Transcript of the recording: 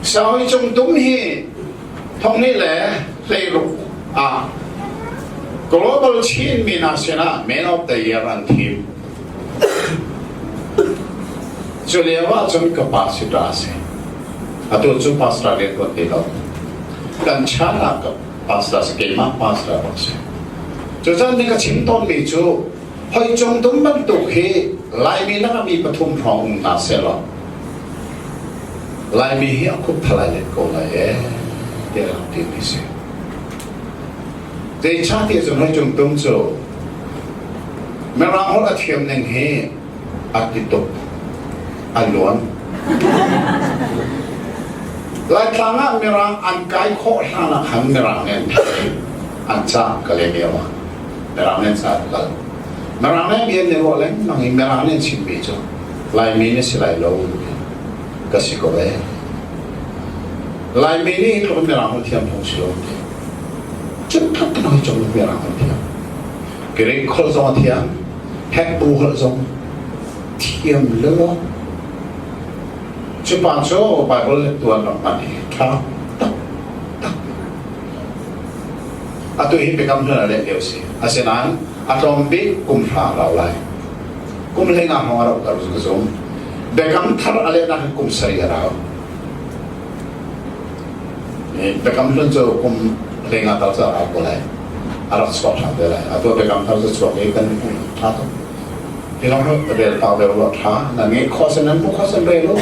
Saui Cung Tum hi thonghnih le 16 ah Global Chin mi hna sinah Man of the Year an thim. Cu lio ah cun ka pa si ta a si. Atu cu pastor rian tuan ti lo. Kan chan ah ka pastor si keimah pastor bak si. Cu caan nih ka chim tawnmi cu hoi cung dum bantuk hi Laimi lakah mi pathum hrawng um hna sehlaw Laimi hi a khup thalai let ko lai ee tiah rak timi si. Zeicahtiah cun hoi cung tum cu Mirang holh a thiam ning hi a ti tuk a luan. Laitlang ah Mirang an kai khawh hlan ah khan Mirang nih an an ca ka lem lio ah Mirang nih an ca kal. Mirang nih bia an i ruah lengmang i Mirang nih an chimmi cu Laimi na si lai lo ka si ko ee. Laimi nih hi tluk in Mirang holh thiam phung si lo ti. Cun tluk in hoi cung Mirang holh thiam. Greek holh zong a thiam, Hebrew holh zong thiam lelo. Cu pa cu Bible lettu an rak hman i ṭha tak tak. Atu hi biakam hlun a leh lio si. Asinain a tlawm bik kum hra a rau lai. Kum 15 hrawng a rauhter ka zum. Biakam thar a lehnak in kum sarih a rau. Biakam hlun cu kum 15 tal cu a rau ko lai. A rak chuak ṭhan te lai. Atu biakam thar cu chuak i kan ṭha tuk. Hi lawng rel pau deuh lo ṭha. Nan ngeih khawh sin nan hmuh khawh sin rel u.